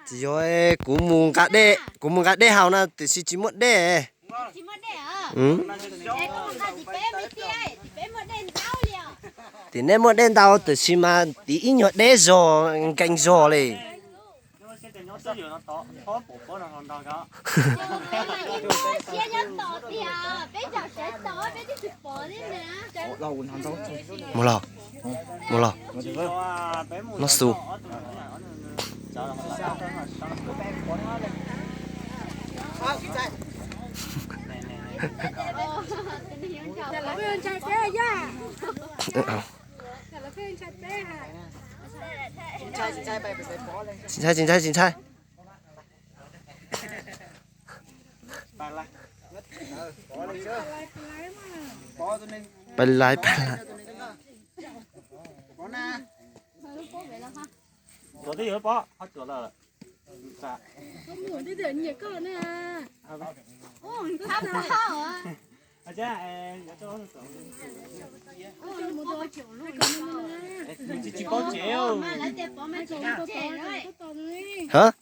Tsis yog, kuv mus nqa dej, kuv mus nqa dej haus no tiam sis tsis muaj dej. Tiam nej muaj dej ntau tiam sis mas tiv ib nyuag deb zog nkees zog li. Mus los, mus los, no xu. Tsis ntshai, tsis ntshai, tsis ntshai. Pais lais, pais lais. Hab,